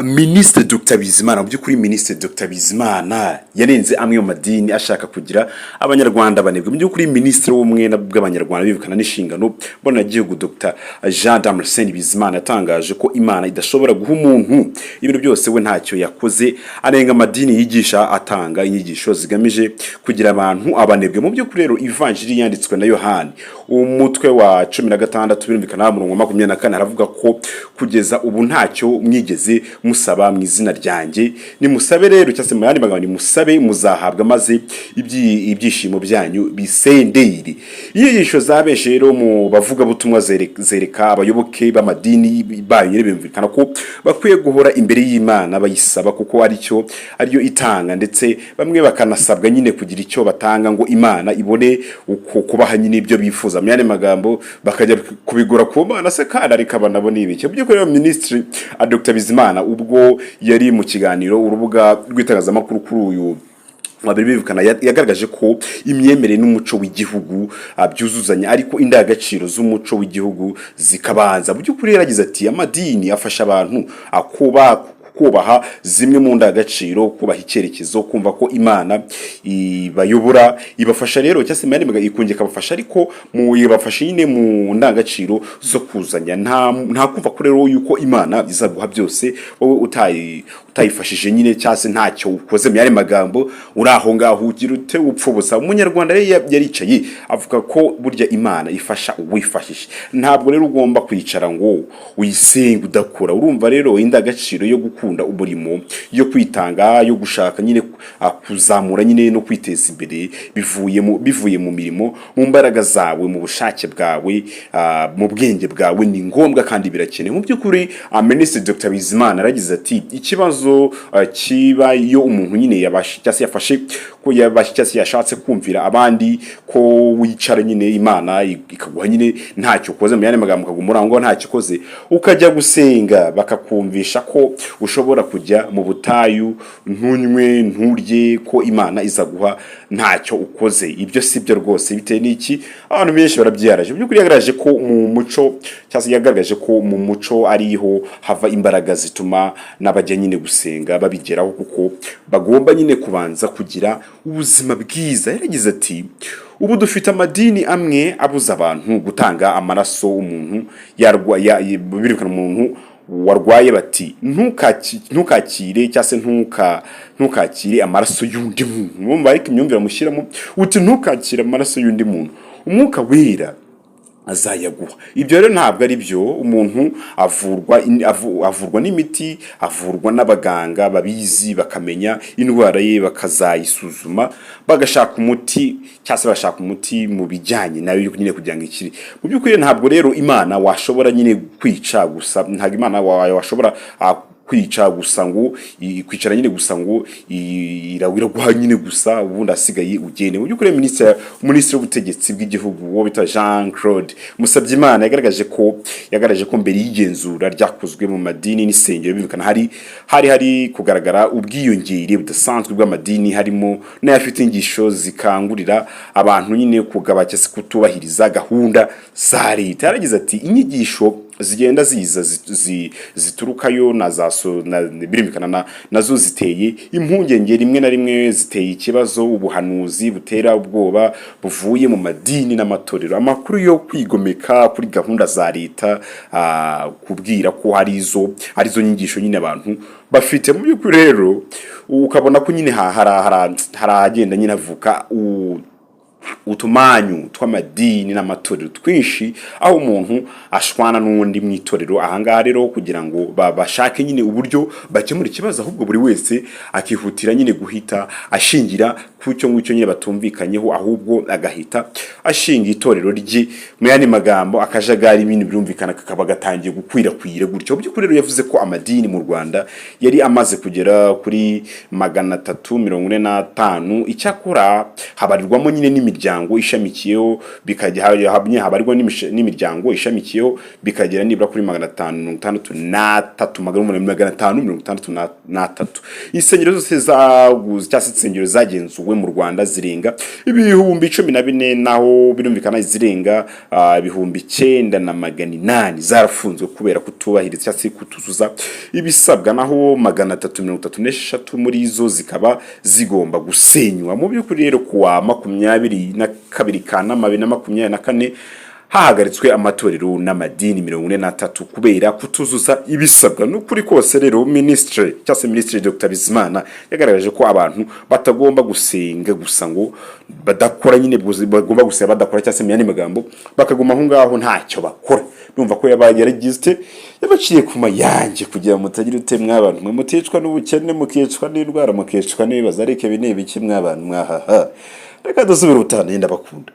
Minisitiri Dr Bizimana, mu by'ukuri Minisitiri Dr Bizimana yarenze amwe mu madini ashaka kugira Abanyarwanda banebwe. Mu by'ukuri Minisitiri w'Ubumwe bw'Abanyarwanda bibukana n'inshingano mboneragihugu, Dr Jean Damascene Bizimana, yatangaje ko Imana idashobora guha umuntu ibintu byose we ntacyo yakoze. Arenga amadini yigisha atanga inyigisho zigamije kugira abantu abanebwe. Mu by'ukuri rero, Ivanjiri yanditswe na Yohani, umutwe wa 16, birumvikana, murongo wa 24, aravuga ko kugeza ubu ntacyo mwigeze musaba mu izina ryanjye. Nimusabe rero, cyangwa se mu yandi magambo, nimusabe muzahabwa, maze ibyishimo byanyu bisendere. Inyigisho za benshi rero mu bavugabutumwa zereka abayoboke b'amadini bayo nyine, bumvikana, ko bakwiye guhora imbere y'Imana bayisaba, kuko aricyo ariyo itanga, ndetse bamwe bakanasabwa nyine kugira icyo batanga ngo Imana ibone uko kubaha nyine ibyo bifuza. Mu yandi magambo, bakajya kubigura ku Mana se kandi, ariko aba nabo ni ibiki? Mu by'ukuri rero, Minisitiri Dr Bizimana, ubwo yari mu kiganiro Urubuga rw'itangazamakuru kuri uyu babiri, bivukana, yagaragaje ko imyemerere n'umuco w'igihugu byuzuzanya, ariko indangagaciro z'umuco w'igihugu zikabanza. Mu by'ukuri yaragize ati: "Amadini afasha abantu akuba kubaha zimwe mu ndangagaciro, kubaha icyerekezo, kumva ko Imana ibayobora, ibafasha rero, cyangwa se mu yandi magambo ikongera ikabafasha, ariko mu ibafasha nyine mu ndangagaciro zo kuzanya. Nta kumva ko rero yuko Imana izaguha byose wowe utayifashije nyine, cyangwa se ntacyo ukoze. Mu yandi magambo, uri aho ngaho ugira ute? Upfa ubusa." Umunyarwanda rero yaricaye avuga ko burya Imana ifasha uwifashije. Ntabwo rero ugomba kwicara ngo uyisenge udakora. Urumva rero, indangagaciro yo gukunda umurimo, yo kwitanga, yo gushaka nyine kuzamura nyine no kwiteza imbere bivuye mu mirimo, mu mbaraga zawe, mu bushake bwawe, mu bwenge bwawe, ni ngombwa kandi birakenewe. Mu by'ukuri Minisitiri Dr Bizimana yaragize ati: "Ikibazo kiba iyo umuntu nyine yabashe cyangwa se yafashe ko yabashe cyangwa se yashatse kumvira abandi ko wicara nyine Imana ikaguha nyine ntacyo ukoze. Mu yandi magambo, ukaguma uri aho ngaho ntacyo ukoze, ukajya gusenga bakakumvisha ko ushobora kujya mu butayu, ntunywe, nturye, ko Imana izaguha ntacyo ukoze. Ibyo si byo rwose." Bitewe n'iki? Abantu benshi barabyiyaraje. Mu by'ukuri yagaragaje ko mu muco, cyangwa se yagaragaje ko mu muco ariho hava imbaraga zituma n'abajya nyine gusenga babigeraho, kuko bagomba nyine kubanza kugira ubuzima bwiza. Yaragize ati: "Ubu dufite amadini amwe abuza abantu gutanga amaraso. Umuntu birukana umuntu warwaye, bati ntukakire cyangwa se ntukakire amaraso y'undi muntu." Urumva ariko imyumvire amushyiramo, uti: "Ntukakire amaraso y'undi muntu, Umwuka Wera azayaguha." Ibyo rero ntabwo ari byo. Umuntu avurwa n'imiti, avurwa n'abaganga babizi, bakamenya indwara ye, bakazayisuzuma, bagashaka umuti, cyangwa se bashaka umuti mu bijyanye nayo nyine kugira ngo ikire. Mu by'ukuri ntabwo rero Imana washobora nyine kwica gusa, ntabwo Imana washobora kwica gusa ngo kwicara nyine gusa ngo iraguha nyine gusa, ubundi asigaye ugende. Mu by'ukuri minisitiri w'ubutegetsi bw'igihugu, uwo bita Jean Claude Musabyimana, yagaragaje ko mbere y'igenzura ryakozwe mu madini n'insengero, bimvikana, hari kugaragara ubwiyongere budasanzwe bw'amadini, harimo n'ayafite inyigisho zikangurira abantu nyine kugaba cyangwa se kutubahiriza gahunda za leta. Yaragize ati: "Inyigisho zigenda ziza ziturukayo na za so, na, birumvikana, nazo ziteye impungenge, rimwe na rimwe ziteye ikibazo. Ubuhanuzi butera ubwoba buvuye mu madini n'amatorero, amakuru yo kwigomeka kuri gahunda za leta, kubwira ko hari izo arizo nyigisho nyine abantu bafite." Mu by'ukuri rero ukabona ko nyine haragenda nyine havuka utumanyu tw'amadini n'amatorero twinshi, aho umuntu ashwana n'undi mu itorero. Ahangaha rero, kugira ngo bashake nyine uburyo bakemura ikibazo, ahubwo buri wese akihutira nyine guhita ashingira ku cyo ngicyo nyine batumvikanyeho, ahubwo agahita ashinga itorero rye. Mu yandi magambo, akajagari ibintu birumvikana kakaba gatangiye gukwirakwira gutyo. Mu by'ukuri rero yavuze ko amadini mu Rwanda yari amaze kugera kuri 345. Icyakora habarirwamo nyine n'imiryango ishamikiyeho, bikajya habarirwa n'imiryango ishamikiyeho, bikagera nibura kuri 563, 563. Insengero zose zaguze cyangwa se insengero zagenzuwe. zakosowe mu Rwanda zirenga 14,000, naho birumvikana zirenga 9800 zarafunzwe kubera kutubahiriza cyangwa se kutuzuza ibisabwa, naho 333 muri zo zikaba zigomba gusenywa. Mu by'ukuri rero, kuwa 22 Kanama 2024 hahagaritswe amatorero n'amadini 43 kubera kutuzuza ibisabwa. N'ukuri kose rero, minisitiri cyangwa se Minisitiri Dr Bizimana yagaragaje ko abantu batagomba gusenga gusa ngo badakora nyine, bagomba gusenga badakora, cyangwa se mu yandi magambo bakaguma aho ngaho ntacyo bakora. Numva ko yabaye yaragize yabaciye ku mayange kugira ngo mutagira ute mw'abantu mwe, muticwa n'ubukene, mukicwa n'indwara, mukicwa n'ibibazo. Ariko ibi ni ibiki mw'abantu mwahaha? Reka dusubire ubutaha, ndabakunda.